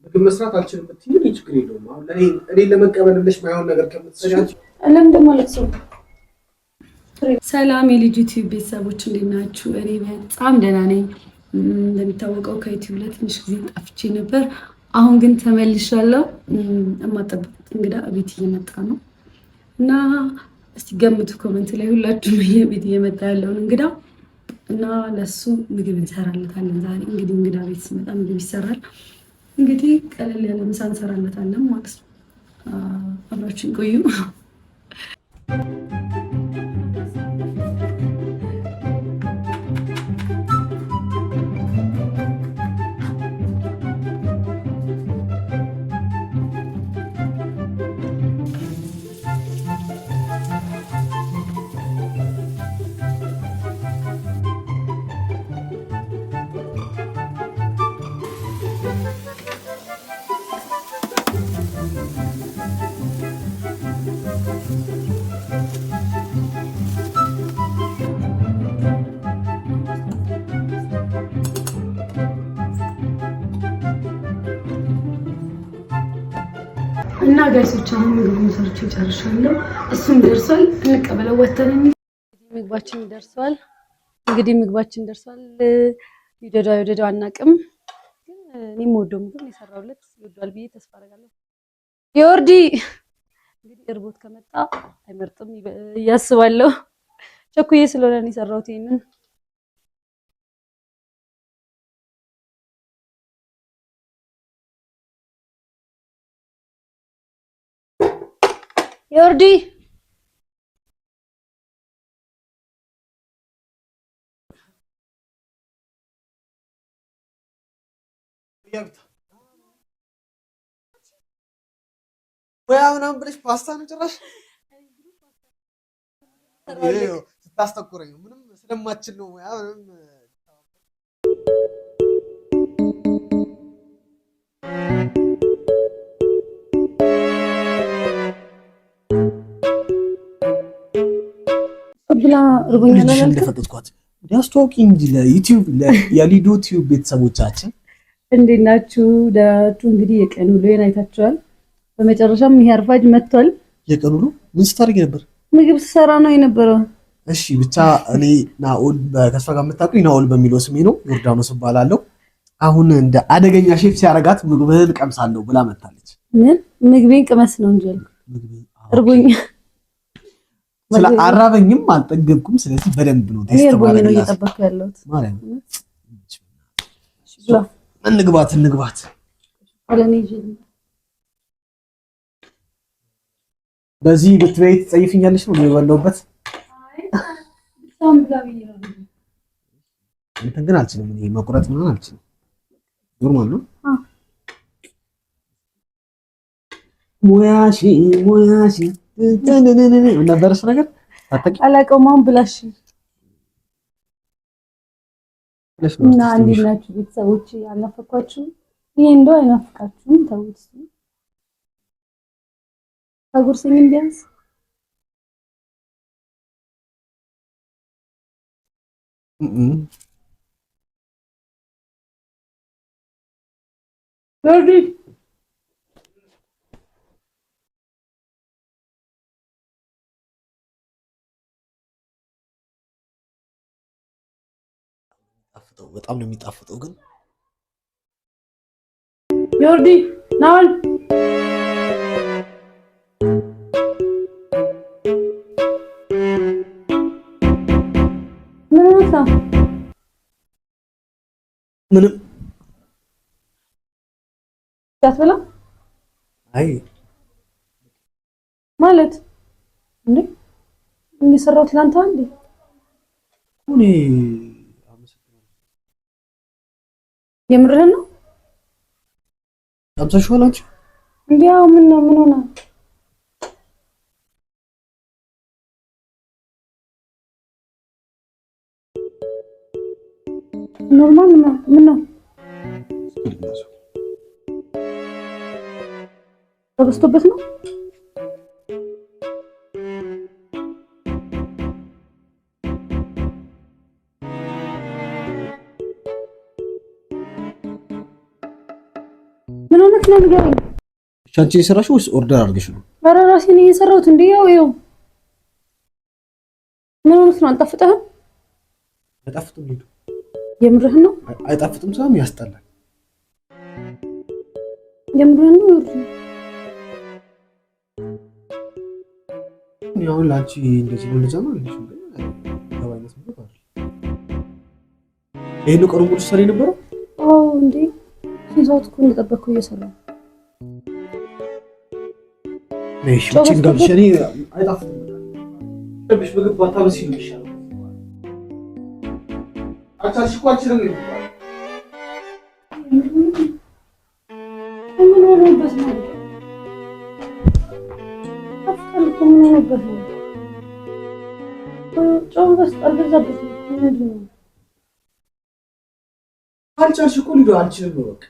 ምግብ መስራት አልችልም ብትይ እኔ ችግር የለውም። አሁን ለእኔ እኔን ለመቀበል ብለሽ ማይሆን ነገር ከምትሰሪ አንቺ ለምን ደግሞ ለቅሶ? ሰላም የልጅ ዩቲዩብ ቤተሰቦች እንዴት ናችሁ? እኔ በጣም ደህና ነኝ። እንደሚታወቀው ከዩቲዩብ ለትንሽ ጊዜ ጠፍቼ ነበር። አሁን ግን ተመልሻለሁ። የማጠብቁት እንግዳ ቤት እየመጣ ነው እና እስቲ ገምቱ comment ላይ ሁላችሁም ቤት እየመጣ ያለውን እንግዳ እና ለሱ ምግብ እንሰራለታለን። ዛሬ እንግዲህ እንግዳ ቤት ሲመጣ ምግብ ይሰራል። እንግዲህ ቀለል ያለ ምሳ እንሰራለታለን ማለት ነው። አብራችን ቆዩ። እና guys ኦች አሁን ምግቡን ሰርቼ ጨርሻለሁ። እሱም ደርሷል። እንቀበለው ወተን ምግባችን ደርሷል። እንግዲህ ምግባችን ደርሷል። ይውደደው አይውደደው አናውቅም፣ ግን እኔ የምወደው ምግብ ነው የሰራሁለት። ይወደዋል ብዬ ተስፋ አደርጋለሁ። ዮርዲ እንግዲህ እርቦት ከመጣ አይመርጥም እያስባለሁ። ቸኩዬ ስለሆነ ነው የሰራሁት ይሄንን። ዮርዲ ሙያ ምናምን ብለሽ ፓስታ ነው ጭራሽ ስታስጠቁረኝ ምንም ስለማችል ነው ሙያ ምንም ብላ እርቦኛል ልጅሽ አላልክም? እንደፈጠጥኳት አስተዋውቂ እንጂ ለዩቲዩብ የሊዶ ቲዩብ ቤተሰቦቻችን እንዴት ናችሁ? ደህና ናችሁ? እንግዲህ የቀን ውሎዬን አይታችኋል። በመጨረሻም ይሄ አርፋጅ መጥቷል። የቀን ውሎ ምን ስታደርጊ ነበር? ምግብ ስሰራ ነው የነበረው። እሺ ብቻ እኔ ናኦል ከእሷ ጋር የምታውቁኝ ናኦል በሚለው ስሜ ነው። ዮርዳኖስ እባላለሁ። አሁን እንደ አደገኛ ሼፍ ሲያረጋት ምግብህን ቀምሳለሁ ብላ መታለች። ምን ምግቤን ቅመስ ነው እንጂ ያልኩት። እርቦኛል። ስለ አራበኝም አልጠገብኩም። ስለዚህ በደንብ ነው እኔ taste እርቦኝ ነው ማድረግላት እየጠበኩ ያለሁት። ማለት ነው። እሺ ብላ እንግባት እንግባት። አለኔ ይዤ ልምጣ። በዚህ ብትበይ ትጸይፍኛለሽ ነው የበላሁበት። ብቻውን ብላ ብዬ ነው። እንትን ግን አልችልም እኔ መቁረጥ ምናምን አልችልም። normal ነው። አዎ። ሙያሺ ሙያሺ ነበረ እሱ ነገር ታጠቂ አላውቀውም። አሁን ብላሽ እና እንዴት ናችሁ ቤተሰቦች? አልናፈኳችሁም? ይሄ እንደው አይናፍቃችሁም? ተውት እስኪ ታጎርሰኝም ቢያንስ ዮርዲ በጣም ነው የሚጣፍጠው። ግን ዮርዲ ናኦል ምን ሆነህ ነው? ምንም አትበላም አይ ማለት እንዴ? የሰራሁት ላንተ እንዴ? እኔ የምርህን ነው ቀምሰሽዋል አንቺ? እንዴ? አዎ። ምን ነው ምን ሆነ? normal ነው። ምን ነው ተበስቶበት ነው? ምን ሆነህ ነው ንገረኝ። አንቺ የሰራሽው ወይስ order አድርገሽ ነው? ኧረ ራሴ ነኝ የሰራሁት። እንዴ ያው ይኸው። ምን ሆነህ ነው? አልጣፍጠህም? አይጣፍጥም። ሊዱ የምርህን ነው? አይጣፍጥም ሳይሆን ያስጠላል። የምርህን ነው? እኔ አሁን ለአንቺ እንደዚህ ነው እንደዛ ነው አልልሽም፣ ግን አይነት ምግብ አይደለም። ይሄን ቀኑ ሙሉ ስትሰሪ የነበረው? አዎ እንዴ ስንት ሰዓት እኮ እንደጠበቅኩ እየሰራሁ። እሺ ውጪ እንጋብዝሽ። እኔ አይጣፍጥም። ትንሽ ምግብ ባታበስዪ ነው የሚሻለው። አልቻልሽ እኮ አልችልም ነው የሚባለው። ምን ሆኖበት ነው? ጣፍጣል እኮ ምን ሆኖበት ነው? ጨው አልበዛበትም እኮ ምንድን ነው? አልቻልሽ እኮ ሊዱ አልችልም ነው በቃ።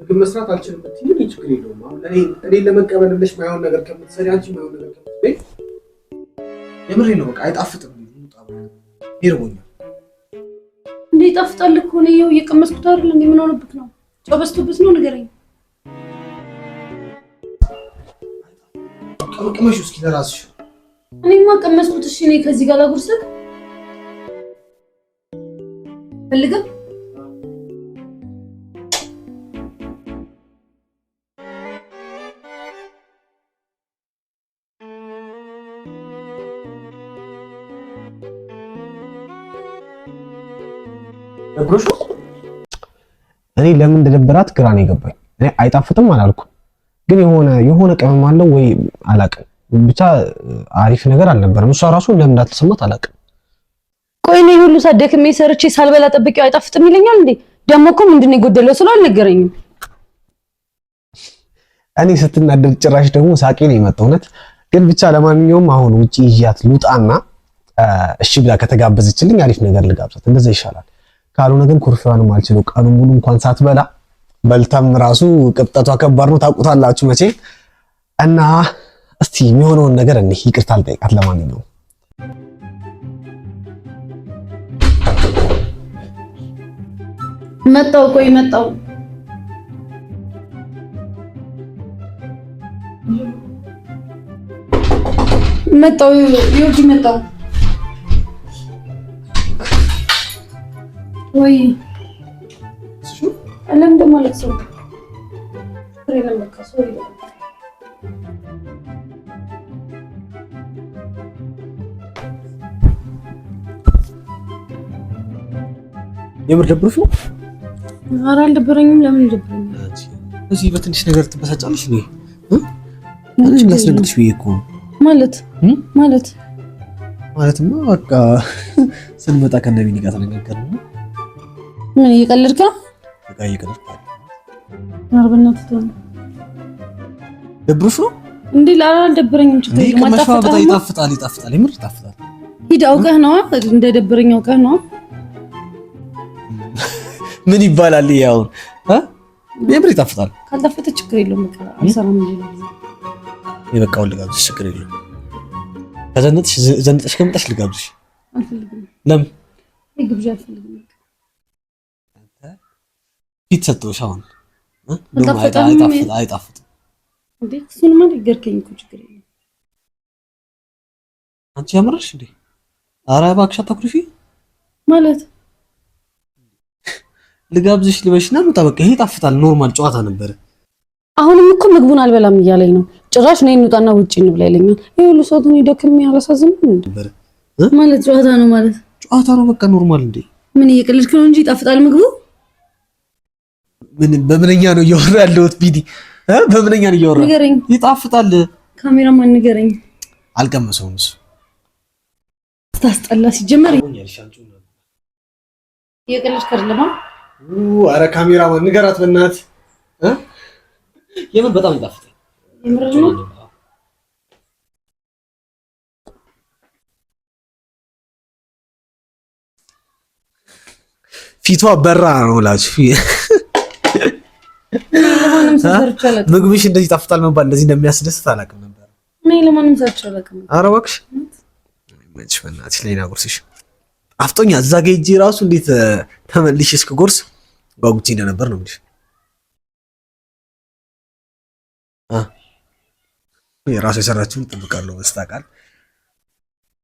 ምግብ መስራት አልችልም ብትይ እኔ ችግር የለውም። አሁን እኔን ለመቀበል ብለሽ ማይሆን ነገር ከምትሰሪ አንቺ ማይሆን ነገር ከምትበይ የምሬ ነው በቃ አይጣፍጥም። ይርቦኛል። እንዴ ይጣፍጣል እኮ እኔ ይኸው እየቀመስኩት አይደል እንዴ? ምን ሆኖበት ነው? ጨው በዝቶበት ነው? ንገረኝ። ቅመሽው እስኪ ለራስሽ። እኔማ ቀመስኩት። እሺ እኔ ከዚህ ጋር ላጉርስህ ፈልግም። ደብሮሽ ነው? እኔ ለምን እንደደበራት ግራ ነው የገባኝ። እኔ አይጣፍጥም አላልኩም፣ ግን የሆነ የሆነ ቅመም አለው ወይ አላውቅም፣ ብቻ አሪፍ ነገር አልነበረም። እሷ ራሱ ለምን እንዳልተሰማት አላውቅም። ቆይ እኔ ሁሉ ሳደክሜ ሰርቼ ሳልበላ ጠብቄው አይጣፍጥም ይለኛል እንዴ? ደግሞ እኮ ምንድን ነው የጎደለው ስለው አልነገረኝም። እኔ ስትናደድ ጭራሽ ደግሞ ሳቄ ነው የመጣው። እውነት ግን ብቻ ለማንኛውም አሁን ውጪ ይዣት ልውጣና እሺ ብላ ከተጋበዘችልኝ አሪፍ ነገር ልጋብዛት፣ እንደዛ ይሻላል። ካልሆነ ግን ኩርፊያዋንም አልችለው። ቀኑን ሙሉ እንኳን ሳትበላ በልታም ራሱ ቅብጠቷ ከባድ ነው፣ ታውቁታላችሁ መቼ እና እስቲ የሚሆነውን ነገር እኔ ይቅርታ አልጠይቃት። ለማንኛውም መጣው፣ ቆይ መጣው። መጣው ዮርዲ መጣው። ወይ ለምን ደግሞ አለቅሰው? Sorry። የምር ደብሮሽ ነው? ኧረ አልደበረኝም። ለምን ይደብረኛል? እዚህ በትንሽ ነገር ትበሳጫለሽ። እኔ እኔ ላስደንግጥሽ ብዬ እኮ ማለት ማለት ማለትማ በቃ ስንመጣ ከነቢኒ ጋር ተነጋገርን። ምን እየቀለድክ ነው? በቃ እየቀለድኩ አይደለም። ኧረ በእናትህ ተው። ደብሮሽ ነው እንዴ? ኧረ አልደበረኝም። ችግር የለም። ቅመሽዋ በጣም ይጣፍጣል፣ ይጣፍጣል፣ የምር ይጣፍጣል። ሂድ፣ አውቀህ ነዋ። እንደደበረኝ አውቀህ ነዋ። ምን ይባላል ይሄ አሁን? የምር ይጣፍጣል። ካልጣፈጠ ችግር የለውም። በቃ አልሰራም። እኔ በቃ አሁን ልጋብዝሽ፣ ችግር የለውም። ከዘነጥሽ ዘንጠሽ ከመጣሽ ልጋብዝሽ። አልፈልግም። ለምን? ግብዣ አልፈልግም። ፊት ሰጠሁሽ አሁን። አይጣፍጥም እንዴ? እሱንማ ነገርከኝ እኮ ችግር የለውም። አንቺ ያምርሽ እንዴ? ኧረ እባክሽ አታኩርፊ። ማለት ልጋብዝሽ ልበሽና ልውጣ። በቃ ይሄ ይጣፍጣል። Normal ጨዋታ ነበረ። አሁንም እኮ ምግቡን አልበላም እያለኝ ነው። ጭራሽ ነይ እንውጣና ውጪ እንብላ ይለኛል። ይሄ ሁሉ ሰው እኔ ደክሜ አላሳዝንም እንዴ? ማለት ጨዋታ ነው ማለት ጨዋታ ነው። በቃ normal። እንዴ ምን እየቀለድክ ነው እንጂ ይጣፍጣል ምግቡ። ምን በምንኛ ነው እያወራ ያለሁት? ቢዲ በምንኛ ነው እያወራ? ንገረኝ። ይጣፍጣል። ካሜራማን ንገረኝ። አልቀመሰውም እሱ ስታስጠላ። ሲጀመር እየቀለድክ አይደለም። ኧረ ካሜራማን ንገራት በእናትህ። የምር በጣም ይጣፍጣል። የምር ነው። ፊቷ በራ ነው እላችሁ። ለማንም ሰርቼ አላውቅም። ምግብሽ እንደዚህ ይጣፍጣል መባል እንደዚህ እንደሚያስደስት አላውቅም ነበር። እኔ ለማንም ሰርቼ አላውቅም። ኧረ እባክሽ ይመችሽ፣ በእናትሽ ሌላ ጉርስሽ አፍጦኛ። እዛ ጋ ሂጅ ራሱ እንዴት ተመልሼ እስክጎርስ ጓጉቼ እንደነበር ነው የምልሽ። የራሱ የሰራችውን እጠብቃለሁ። መስታቃል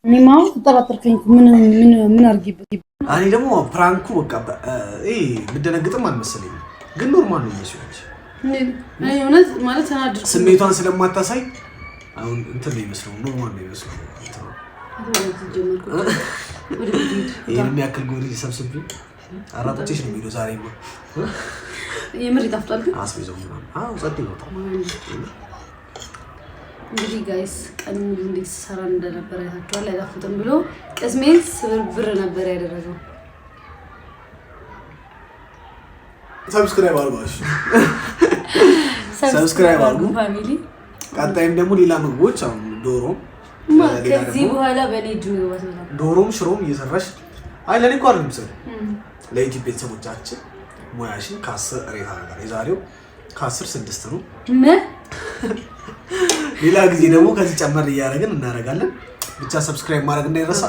እኔማ አሁን ተጠራጠርከኝ። ምን ምን ምን አድርጌበት? እኔ ደግሞ prank ኡ በቃ የምደነግጥም አልመሰለኝም፣ ግን normal ነው የሚመስለው። እኔ እውነት ማለት ተናደድኩ። ስሜቷን ስለማታሳይ አሁን እንትን ነው ይመስለው፣ normal ነው ይመስለው። ይህን የሚያክል ጎሪ ሰብስቤ አራቶቼሽ ነው የሚለው ዛሬ የምር ይጣፍጣል ግን አስቤዛው ምናምን። አዎ ጸዴ ነው። እንግዲህ guys ቀን ሙሉ እንዴት ስሰራ እንደነበረ አይታችኋል። አይጣፍጥም ብሎ ቅስሜን ስብርብር ነበር ያደረገው። Subscribe አድርጉ፣ subscribe አድርጉ Family። ቀጣይም ደግሞ ሌላ ምግቦች አሁን ዶሮም ከዚህ በኋላ በእኔ እጅ ምግባት ዶሮም ሽሮም እየሰራሽ አይ ለእኔ እኮ አይደለም ሰው ለዩቲዩብ ቤተሰቦቻችን ሙያሽን ከ10 rate አደርጋለሁ። የዛሬው ከ10 6 ነው። ሌላ ጊዜ ደግሞ ከዚህ ጨመር እያደረግን እናደርጋለን። ብቻ subscribe ማድረግ እንዳይረሳ።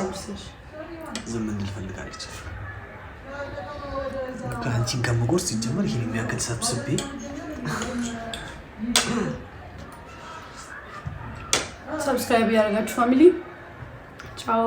ዝም እንድል ፈልጋለች። ከአንቺን ከምጎርስ ሲጀመር ይሄን የሚያክል ሰብስቤ Subscribe ያደረጋችሁ family ቻው።